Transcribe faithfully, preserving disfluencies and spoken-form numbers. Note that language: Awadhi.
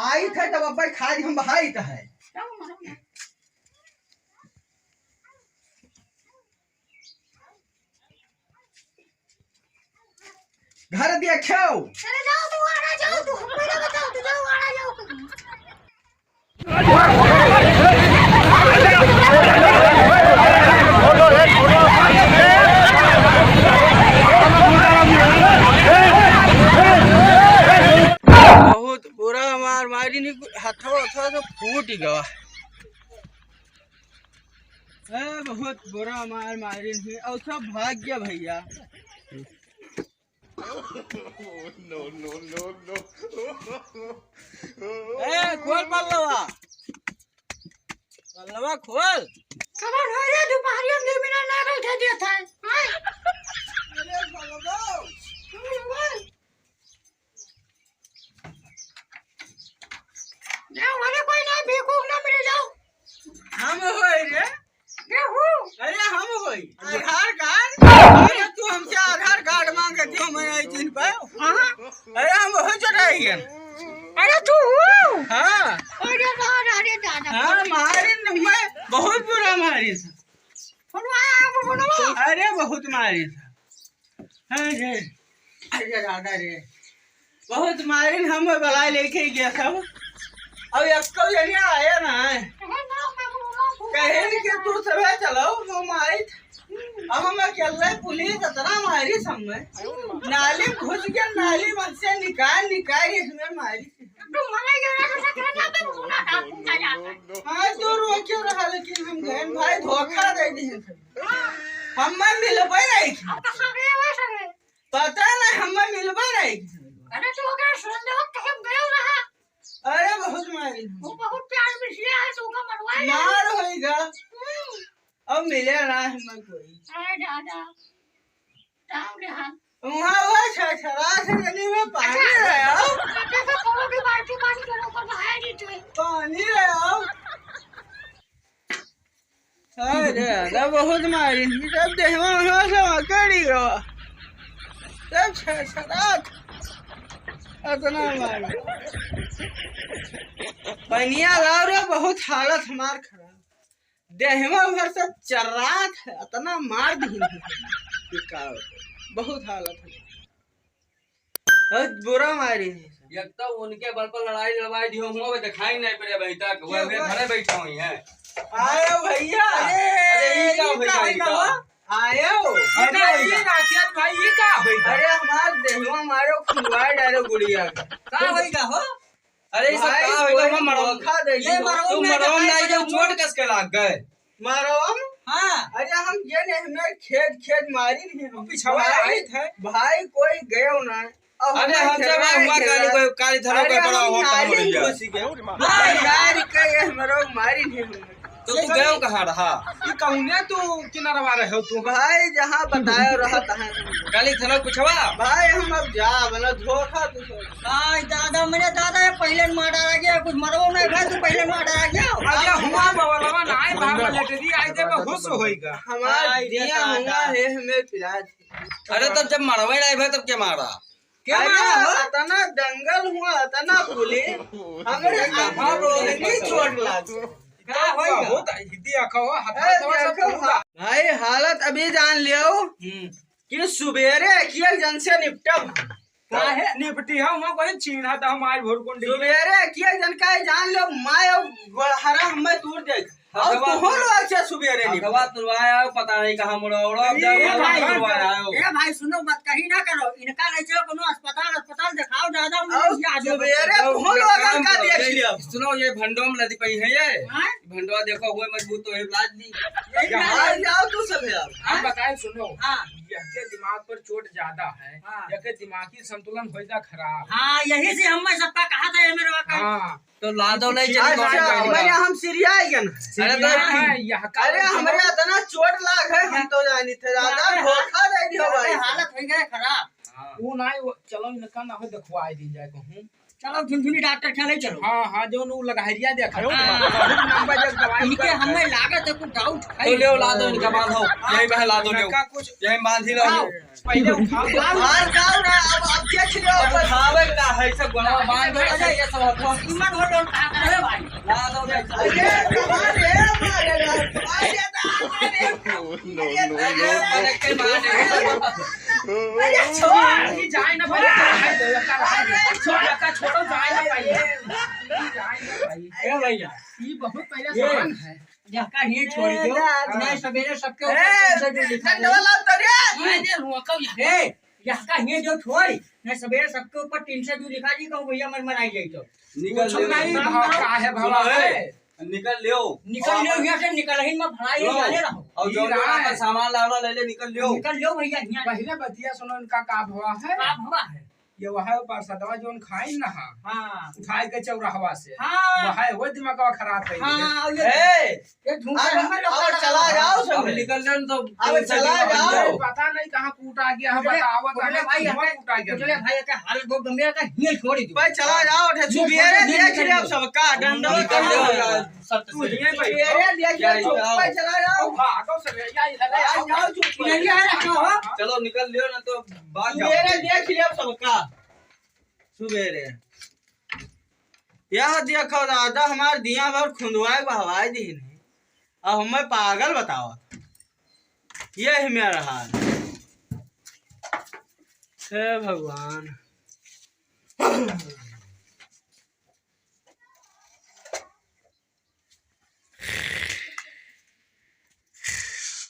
आई थे तब अब्बे खाई हम बहाई त है। घर देखो। अरे जाओ तू, आड़ा जाओ तू, हमको ना बताओ, तू जाओ, आड़ा जाओ। बहुत बुरा मार मारी, नहीं हथवा हथवा तो फूट गवा। ए, बहुत बुरा मार मारी नहीं, और सब भाग गया भैया। No, no, no, no। ए, खोल पल्लवा। पल्लवा खोल। खबर हो रे, दोपहरिया में बिना ना बैठे देत है। हाँ? अरे पल्लवा। हम्म, बोल। जाओ, अरे कोई ना, भीख उख ना मिले, जाओ। हम होई रे। अरे हम होई। आधार कार्ड? अरे तू हमसे आधार कार्ड मांगे, तू हमें नहीं चिन्ह पाए। हाँ? अरे हम वही चोराई है। अरे तू हो? हाँ। अरे दादा, अरे दादा। हाँ, मारिन, मैं बहुत बुरा मारिन। अरे बहुत मारिन। अरे, अरे दादा रे, बहुत मारिन, हम बलाय लेके गया सब। अब एक्को जने आया ना है। कहे कि तू सबे चलो, वो मारित। अब हम अकेले पुलिस इतना मारी सब में। नाली में घुस गया, नाली में से निकाल, निकाल के हमें मारी। हाँ, तो रो क्यों रहा, लेकिन हम बहन भाई धोखा दे दिए। हमें मिलबे नहीं। अब तो सगरे हुए सगरे। पता नहीं, हमें मिलबे नहीं। अरे, तू ओकरा सुन दे, कहीं गयो रहा। अरे, बहुत मारी। वो बहुत प्यार में सिया है, तो ओका मरवाए। मार होइगा। हम्म। अब मिले ना हमें कोई। अरे दादा, ताऊ रे हाथ। वहाँ वो छरछरा से गली में पानी अच्छा, ले आओ। अच्छा, तो कोनो भी बाल्टी पानी के ऊपर बहाया नहीं थे। पानी ले आओ। अरे, अरे, बहुत मारी, सब देहवा वहवा से अकड़ी गवा। सब छरछरात। अतना मारी। पनिया लाओ रे, बहुत हालत हमार खराब। देहवा भर से चर्रात है, अतना मार दीन है। ये का होता? बहुत हालत है। बहुत बुरा मारी है। एक तो उनके बल पर लड़ाई लड़वाई दियो, हुआ वो दिखाई नहीं पड़े अभी तक, वो क्या अभी हुआ? घरे बैठा हुई है। आयो भैया। अरे, अरे, ये ये का का होई होई का का? आयो। अरे, अरे, ये राकेश भाई, ये का होई का? अरे, हमार देहवा मारो, खुलवाए डालो गुड़िया का। का होई का हो? अरे, ये सब भाई, का होई का? कोई हम मरवा धोखा दे ये दियो। मरवा तू में मरवा दिखाई नहीं, पड़े तो चोट कस के लाग गए। मरवा? हाँ। अरे, हम ये नहीं, हमें खेद, खेद मारी नहीं हम। पिछवा भाई, आए थे। भाई, कोई गयो ना। अब अरे, हम हम जब खेलवाए हुआ खेला। काली कोई, काली धरो अरे, कोई बड़ा हम होता नाली हम में भैया। घुस गए। हाँ, यार, के ये मरवा मारी नहीं हमने। तो तू गयो कहाँ रहा? ये कौने तू किनारवा रहे हो तू? भाई, जहाँ बताया रहा तहाँ। काली धरो पिछवा। भाई, हम अब जा, बोला, धोखा तू सब। आई दादा, मेरे दादा, ये पहिले मार डाला गया, कुछ मरवो नहीं भाई, तू पहिले मार डाला गया। अरे हुआ बवलवा ना आए, भाग लेटरी आए दे, बहुत सो होइगा। हमार आई रे दिया दादा। हुआ है, हमें पिला दे। अरे तब जब मरवे नहीं भाई, तब क्या मारा? क्या अरे मारा हो? इतना दंगल हुआ, इतना पुलिस, हमरे कहाँ रोहनी चोट लाग। का होइगा? बहुत हिद्दी आखा हो, हाथ ए, में थोड़ा सा देखो, पूरा। भाई, हालत अभी जान लियो हम्म। कि सुबेरे किया जन से निपटब। काहे? निपटी हम, हम कोई चीन्हा था, हम आज भोर कुंडी। सुबेरे किया जन का जान लो, माय और गोड़हरा हमें तूर दे। और हथवा तोहन लोग से सुबेरे निपट। हथवा तुरवाए आओ, पता नहीं कहाँ मुड़ा उड़ा, अब ये जाओ, हथवा भाई, तुरवाए आओ। ए भाई, सुनो, बात कहीं ना करो, इनका नहीं चलो, कोनो अस्पताल, अस्पताल दिखाओ, दादा, हम और लोग ये आज सुबेरे जाओ, तोहन लोग काम का करो, देख ये लिया। सुनो, ये भंडो में लदी पई है ये। हाँ? भंडवा देखो, हुए मजबूत तो है, लाज दी। यही यहाँ बात। आ जाओ तू सब यार। हम बताएं, सुनो। हाँ। यह के दिमाग पर चोट ज्यादा है, हाँ। यह के दिमागी संतुलन होइगा खराब। हाँ, यही से हम सबका कहा था, ये मेरे वाला। हाँ। तो लादो ले चली अच्छा, कौन कौन मैंने बा? हम सीरिया आइगन। अरे तो सीरिया है, यह का अरे, बोलो? हमरे इतना चोट लाग है, हम तो जानी थे, दादा, अरे, धोखा दे दियो अरे, भाई। हालत हो गया खराब। हाँ। वो ना, वो, चलो, इनका ना हो, दिखवाई दी जाए कहूँ। चलो झुनझुनी डॉक्टर के यहाँ ले चलो। हाँ, हाँ, जो नु लगहरिया देखा। हाँ। बहुत लंबा जग दवाई इनके का हमें लागत है कुछ डाउट है। तो लेओ, ला दो इनका, बांधो। यहीं पे ला दो, लेओ। इनका कुछ यहीं बांध ही लो। हाँ। पहले उठाओ। बांध जाओ ना, अब, अब देख लो। अब उठावे का है, सब गोड़वा बांध दो, अरे, ये सब हथवा। इमन हो तो का करे भाई? ला दो, ले। अरे, कमाल है, अरे, अरे, अरे। No, no, no, no। अरे, छोड़, अभी जाए ना भाई, जाए दो, छोड़, छोड़, छोड़ो, जाए ना भाई। जाए ना भाई। ए भैया, ये बहुत पहले ये सामान है। यहका हियाँ छोड़ी दो, नहीं सबेरे सबके ऊपर ए, टेंशन भी लिखा दो। अरे, रुको यहाँ। ए, यहका हियाँ जो छोड़ी, नहीं सबेरे सबके ऊपर टेंशन भी लिखा दी, कहूँ भैया मन मनाई जाई तो। निकल कुछ ले। नहीं, काम भा-, करो। काहे भवा सुनो, है? ए, निकल लेओ। निकल लेओ, हियाँ से निकल ही मत, भलाई लो। जाने रहो। और जो, जो इनका सामान लावला ले ले, निकल लेओ। निकल लेओ भैया, हियाँ। पहले बतिया सुनो, इनका का भवा है? का भवा है? ये वह परसदवा जोन खाइन ना, हाँ। उठाए के चौराहवा से। हाँ। वह है, वो दिमागवा खराब है। हाँ, और ये, ए! ये झूठा अब, हमें लोग अब का चला रहा जाओ है। सब। अब निकल जाओ तो अब चला जाओ। पता नहीं कहाँ कूट आ गया, हम उजले, बताओ, उजले कहाँ भाई, कूट आ गया। उजले भाई, का हाल बहुत गंभीर है, हियाँ छोड़ दो। भाई चला जाओ, उठे, ये सुबेरे छोड़ दो, देख निकल रहे हो जाओ। सबका, डंडा निकल जाओ। निकल जाओ। सब सुनिए भाई। सुबेरे देख रहे हो, चुप पे चला जाओ। भागो सब, या इधर आ जाओ, चुप पे। यही है, रखो, हाँ। चलो निकल लियो ना तो बात सुबेरे देख लियो सबका। सुबेरे। यह देखो दादा, हमार दिया भर खुंदवाए बहवाए दीन है। अब हमें पागल बतावत। यही मेरा हाल। हे भगवान।